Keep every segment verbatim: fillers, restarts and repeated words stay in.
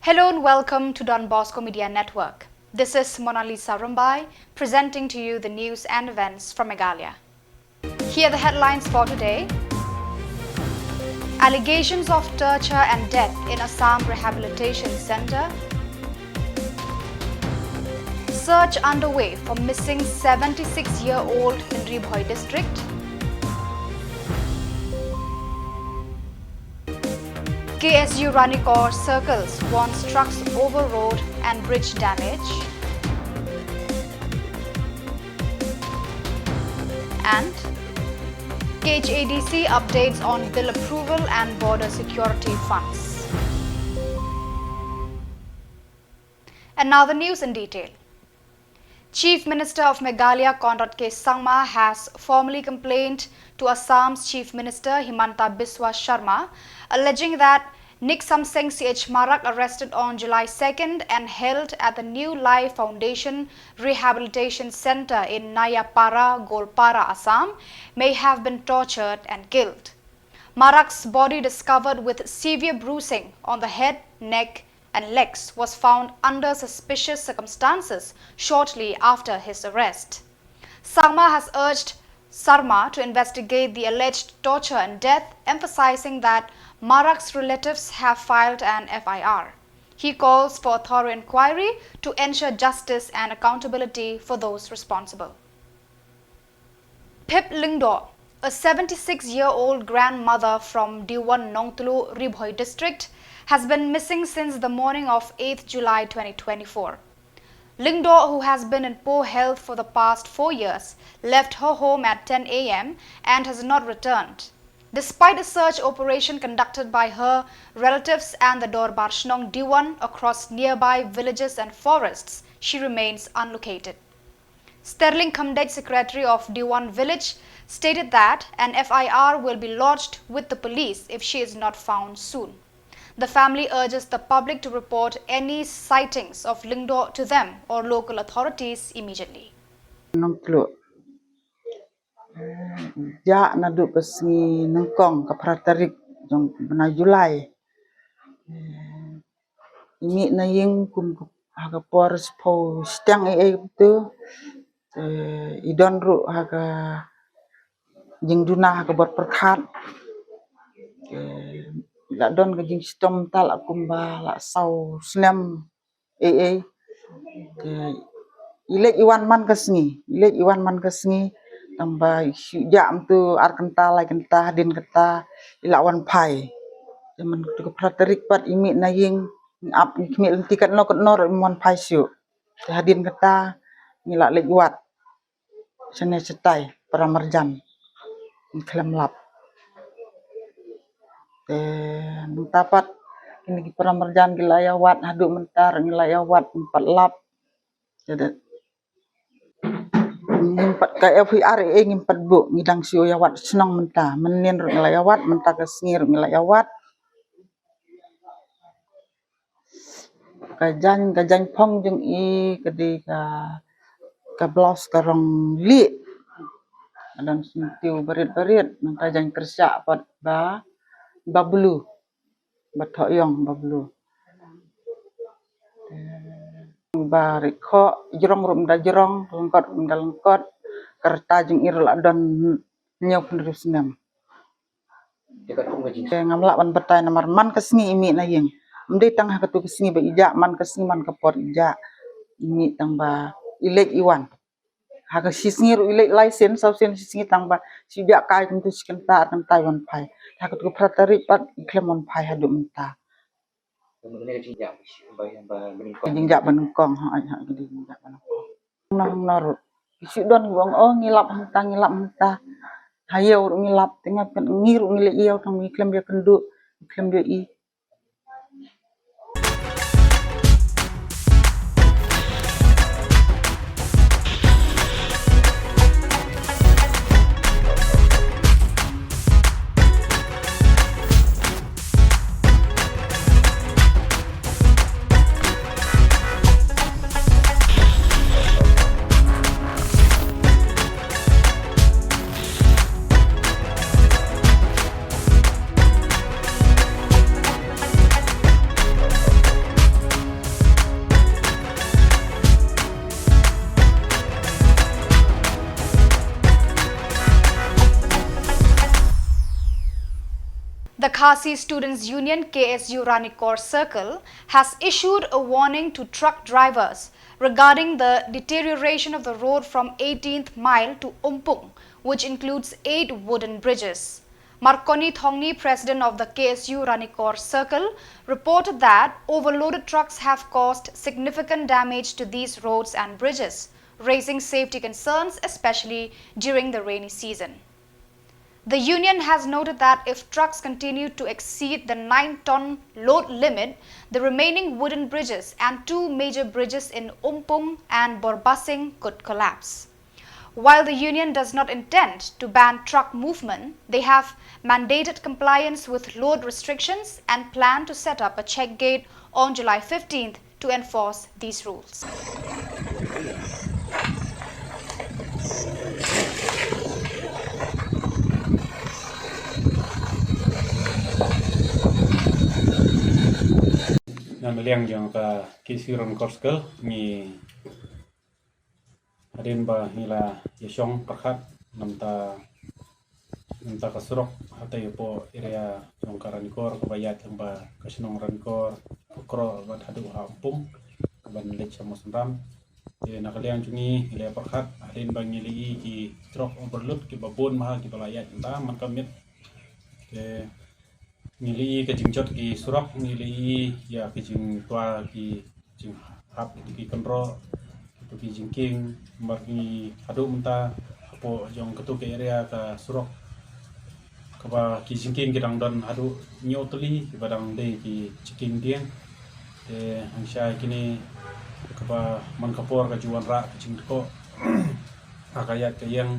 Hello and welcome to Don Bosco Media Network. This is Mona Lisa Rumbai, presenting to you the news and events from Meghalaya. Here are the headlines for today. Allegations of torture and death in Assam Rehabilitation Centre. Search underway for missing seventy-six-year-old in Ri Bhoi district. K S U Ranikor circles warns trucks over road and bridge damage. And K H A D C updates on bill approval and border security funds. And now the news in detail. Chief Minister of Meghalaya Conrad K Sangma has formally complained to Assam's Chief Minister Himanta Biswa Sharma, alleging that Nick Samseng C H Marak, arrested on July second and held at the New Life Foundation Rehabilitation Centre in Nayapara, Goalpara, Assam, may have been tortured and killed. Marak's body, discovered with severe bruising on the head, neck, and legs, was found under suspicious circumstances shortly after his arrest. Sangma has urged Sharma to investigate the alleged torture and death, emphasizing that Marak's relatives have filed an F I R. He calls for a thorough inquiry to ensure justice and accountability for those responsible. Pip Lyngdoh, a seventy-six-year-old grandmother from Diwan Nongtlu, Ri Bhoi district, has been missing since the morning of eighth July twenty twenty-four. Lyngdoh, who has been in poor health for the past four years, left her home at ten A M and has not returned. Despite a search operation conducted by her relatives and the Dorbar Shnong Diwan across nearby villages and forests, she remains unlocated. Sterling Khamdej, secretary of Diwan village, stated that an F I R will be lodged with the police if she is not found soon. The family urges the public to report any sightings of Lyngdoh to them or local authorities immediately. Nongtluh. Eh, jah naduh ka sngi nyngkong ka phra tarik jong bnai July. Eh, i mih na ïing kum ka, ha ka por shiphew shiteng ei ei kumto. Eh, i don ruh ha ka jingduna ha ka bor pyrkhat. Eh, la don ka jingshitom mynta la kumba la saw snem ei ei. Eh, i leit i wan man ka sngi, i leit i wan man ka sngi. Tang ba i shu jah mynta ar kynta lai kynta hadien kata i la wan phai. Te man kata ka phra tarik pat i mih na ïing, ngi ap ngi khmih lynti katno katno ruh im wan phai shuh. Te hadien kata ngi la leit wad shane shatai para marjan, ngi khlem lap. Te mynta pat kine ki para marjan ki la ïa wad haduh mynta ruh ngi la ïa wad, ngim pat lap. Te da ngim pat, ka F I R ei ei ngim pat buh, ngi dang shu ïa wad shnong mynta. Mynnin ruh ngi la ïa wad, mynta ka sngi ruh ngi la ïa wad. Ka jaiñ, ka jaiñ phong jong i ka dei ka, ka blouse ka rong lieh. Ka don syntiew barit barit, nangta jaiñ kyrshah pat ba, ba blue. Ba thoh ïong ba blue. Ba rit khoh, jrong ruh ym da jrong, lyngkot ruh ym da lyngkot. Ka rta jong i ruh la don hynñiew phew hynriew snem. Te ngam lah ban batai namar man ka sngi i mih na ïing. Ym dei tang ha katu ka sngi ba i jah, man ka sngi man ka por i jah. I mih tang ba i leit i wan. Ha ka shi sngi ruh i leit lai sien, saw sien shi sngi, tang ba shu jah kai kumtu shi kynta ar kynta i wan phai. Ha katu ka phra tarik pat i khlem wan phai haduh mynta. Ka jingjah ba nyngkong, ha, ha, ka jingjah ba nyngkong. Hangno hangno ruh. Ki shu don ki ong, oh, ngi lap hangta, ngi lap hangta. Ha ïew ruh ngi lap, te nga pyn, ngi ruh ngi leit ïew, tang ngi khlem ïakynduh, ngi khlem ïohi. The Khasi Students Union, K S U Ranikor Circle, has issued a warning to truck drivers regarding the deterioration of the road from eighteenth Mile to Umpung, which includes eight wooden bridges. Marconi Thongni, president of the K S U Ranikor Circle, reported that overloaded trucks have caused significant damage to these roads and bridges, raising safety concerns, especially during the rainy season. The union has noted that if trucks continue to exceed the nine ton load limit, the remaining wooden bridges and two major bridges in Umpung and Borbasing could collapse. While the union does not intend to ban truck movement, they have mandated compliance with load restrictions and plan to set up a check gate on July fifteenth to enforce these rules. Na ka liang jong ka K S U Ranikor Circle, ngi hadien ba ngi la ïashong pyrkhat namta namta ka surok hatei hapoh area jong ka Ranikor kaba ïaid lyngba ka shnong Ranikor, Pukroh bad haduh ha Umpung kaban leit sha Mawsynram. Te na ka liang jong ngi ngi la pyrkhat hadien ba ngi la ïohi ki truck overload kiba bun bha kiba la ïaid mynta man ka miet. Te ngi la ïohi ka jingjot ki surok, ngi la ïohi ïa ki jingtwa ki jinghap ki kynroh, ki jingkieng, namar ngi haduh mynta hapoh jong katu ka area ka surok kaba ki jingkieng ki dang don haduh hynñiew tylli kiba dang dei ki jingkieng dieng. Te hangshai kine kaba man ka por ka ju wanrah ka jingdkoh ha ka ïaid ka ïeng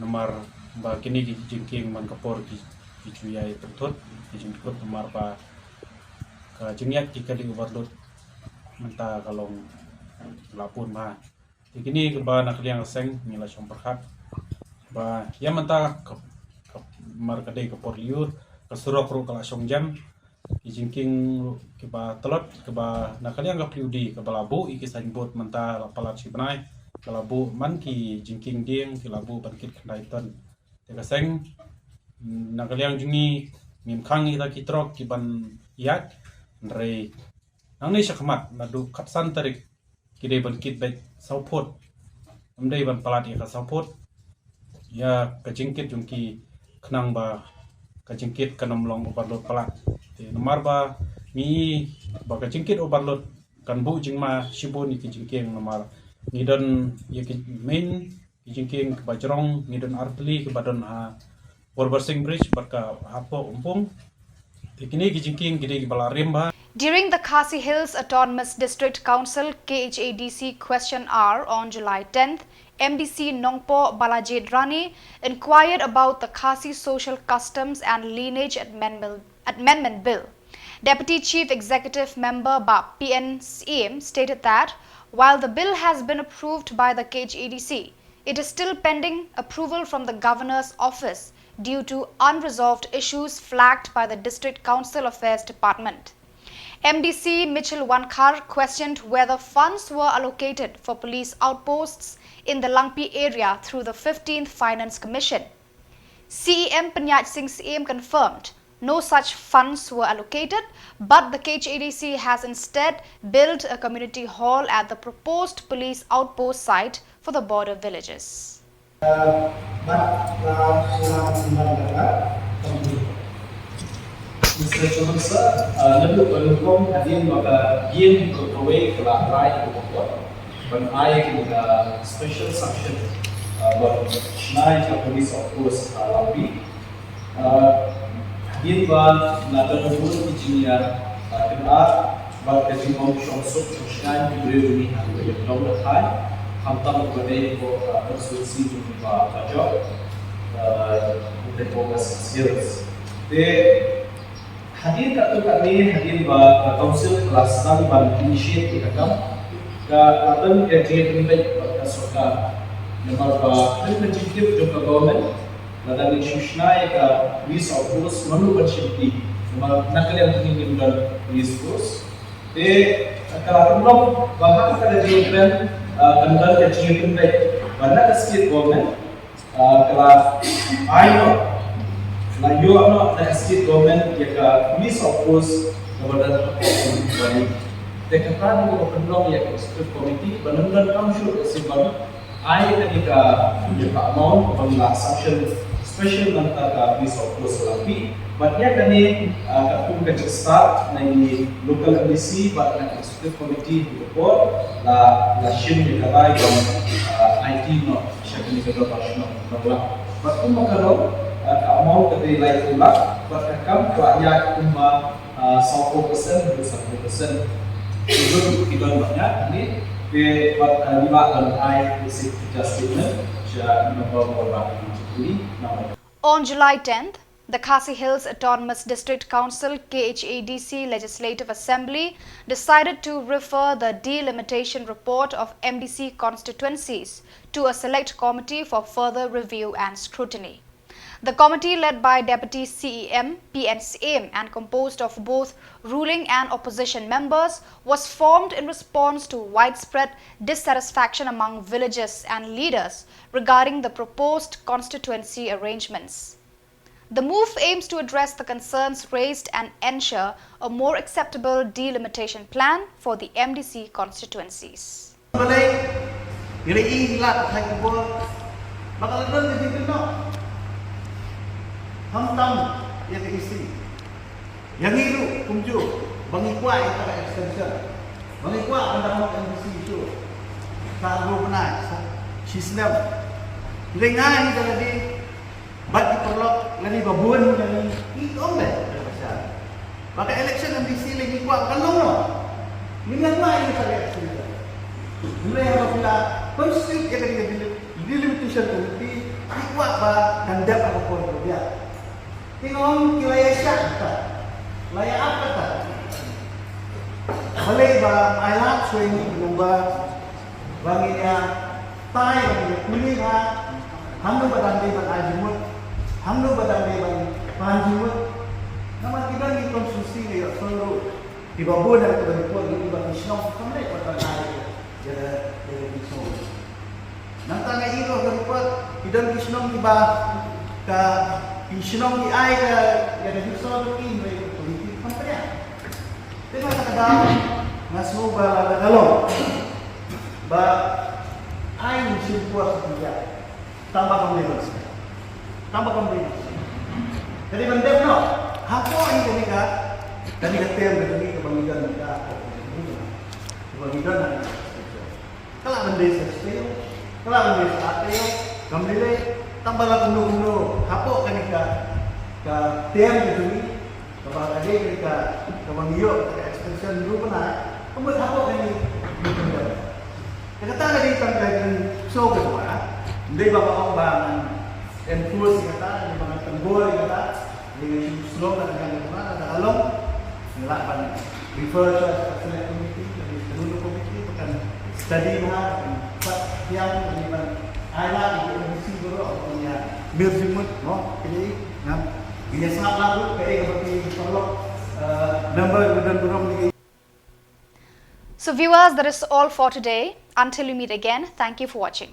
namar ba kine ki jingkieng man ka por ki ki ju ïai pynthut ki jingdkoh namar ba ka jingïaid ki kali overload mynta ka long la bun bha. Te kine kaba na ka liang ka seng ngi la shong pyrkhat ba ïa mynta ka, ka mar ka dei ka por lyiur, ka surok ruh ka la shong jan, ki jingkieng ruh kiba tlot, kaba na ka liang ka P W D kaba la buh ïa ki signboard mynta la palat shi bnai, ka la buh man ki jingkieng dieng ki la buh ban kit khyndai ton. Te ka seng, na ka liang jong ngi ngim khang ïa kita ki truck kiban ïaid, hynrei nangne shakhmat naduh khatsan tarik ki dei ban kit beit saw phut. Ym dei ban palat ïa ka saw phut ïa ka jingkit jong ki khnang ba ka jingkit kan ym long overload palat. Te namar ba ngi ba ka jingkit overload kan buh jingma shibun ïa ki jingkieng namar ngi don ïa ki main ki jingkieng kiba jrong, ngi don artylli kiba don ha Borbasing Bridge bad ka hapoh Umpung. Te kine ki jingkieng ki dei kiba la rim bha. During the Khasi Hills Autonomous District Council K H A D C question hour on July tenth, M D C Nongpoh Balajied Rani inquired about the Khasi Social Customs and Lineage Amendment, Amendment Bill. Deputy Chief Executive Member Bah P N Syiem stated that while the bill has been approved by the K H A D C, it is still pending approval from the Governor's office due to unresolved issues flagged by the District Council Affairs Department. M D C Mitchell Wankhar questioned whether funds were allocated for police outposts in the Langpih area through the fifteenth Finance Commission. C E M Pynïaid Singh Syiem confirmed no such funds were allocated, but the K H A D C has instead built a community hall at the proposed police outpost site for the border villages. Mister Chairman Sir, uh, naduh ba nyngkong hadien ba ka ïing ka kawei ka la rai ka bokot ban ai ka special sanction, uh, ban shna ïa ka police outpost, uh, Langpih. Uh, hadien ba la don bun ki jingïa, uh, kynad bad ka jingong shong suk shong shngaiñ ki briew jong ngi ha ka ïing jong ka thaiñ, khamtam ba dei ko, uh, constituency jong ngi ba, ba jong, uh, ngi dei ko ka Khasi Hills. Te hadien katto katne, hadien ba ka council ka la sdang ban initiate ïa ka kam, ka la don ka jingïapynbeit bad ka sorkar. Namar ba ha ka jingtip jong ka government, lada ngin shu shna ïa ka police outpost, mano ban shimti? Namar na ka liang jong ngi ngim don police force. Te ka la pynlong ba ha kata ka jingïakren, ah, kan don ka jingïapynbeit ba na ka state government, ah, ka la ai noh La ïoh noh na state government ïa ka police outpost kaba don ha Pyrthei. Te kata ka dei kaba pynlong ïa ka executive committee ba ym donkam shuh ka sibang ai ïa kane ka, ïa ka amount kaba la sanction special na ka bynta ka police outpost Langpih. Bad ïa kane, ah, katkum ka jingstad na i local M D C bad na ka executive committee ha ka por la, la shim ïa ka rai ban, ah, aiti noh sha kane ka dorbar shnong Nonglang. Bad kumba ka long, ah, ka amount ka dei laiphew lak bad ka kam ka la ïaid kumba, ah, sawphew percent haduh sanphew percent. Ki don, ki don bad ïa kane, te bad, ah, ngi lah ban ai receipt, just statement sha i member ba ki jingkylli. Namar On July tenth, the Khasi Hills Autonomous District Council, K H A D C, Legislative Assembly decided to refer the delimitation report of M D C constituencies to a select committee for further review and scrutiny. The committee, led by Deputy C E M P N Syiem and composed of both ruling and opposition members, was formed in response to widespread dissatisfaction among villagers and leaders regarding the proposed constituency arrangements. The move aims to address the concerns raised and ensure a more acceptable delimitation plan for the M D C constituencies. Balei, ïa i la ka thai kubur, ba ka la don ka jingkynnoh. Khamtam ïa ka E C. Ïa ngi ruh kumjuh, ba ngi kwah ïa ka extension. Ba ngi kwah ban da hok M D C shuh. Sa ruh pynai, sa, shi snem. Lei ngi da lade, bad ki paralok lane ba bun lane, ngi ong leh, leh ba sha. Ba ka election M D C lei ngi kwah kan long noh. Ngi ngan ma ïa ka election. Ngi leh ba phi la constitute ïa ka delimitation committee, ngi kwah ba kan dep ha ka por ka biang. Te ngi ong ki la ïa shah kata, la ïa ap kata. Balei ba ai lad shuwa ïa ngi ki nombar, ba ngin ïa tai, ba ngin ïa pule ha, hangno ba dang dei ban ai jingmut, hangno ba dang dei ban pan jingmut. Namar ki don ki constituency nga ïohsngew ruh, kiba bun ha kaba nyngkong, kiba ki shnong kam leh pat ban ai ïa ka, ïa ka jingshong. Nangta nga ïohi ruh ha ka report, ki don ki shnong kiba, ka, ki shnong ki ai ka, ïa ka jingshong ruh ki mei ka committee kam pynïaid. Te nga kata ka daw, nga sngew ba la ka long ba ai ngi shim por sa pynïaid. Tang ba kam dei ban sa. Tang ba kam dei ban sa. Ka dei ban dep noh. Hapoh hi kane ka, kane ka term ka dei kaba ngi don ka, kaba ngi don ka. Ka lah ban dei sa shisha, ka lah ban dei sa ar taïew, kam lei lei, tang ba la kumno kumno, hapoh kane ka, ka term ka jong ngi, kaba ka dei kane ka, kaba ngi ïoh ka extension ruh pynai, ka mut hapoh kane ka term. Te kata ka dei tang ka jingsngew ka jong nga, ym dei ba nga ong ba ngan enforce ïa kata, ym dei ba ngan tyngbor ïa kata, Ngi shu sngew ka dang ka long, ngi lah ban refer sha ka select committee, ka select committee ba kan study bha, ba kan pat biang, ba kan ai lad ïa ka M D C baroh ba kan ïa mih jingmut, mo, kine ngam, ngi ïa sngap lad ruh kaei kaba ki paralok, eh, member ba don burom ngi. So viewers, that is all for today. Until we meet again, thank you for watching.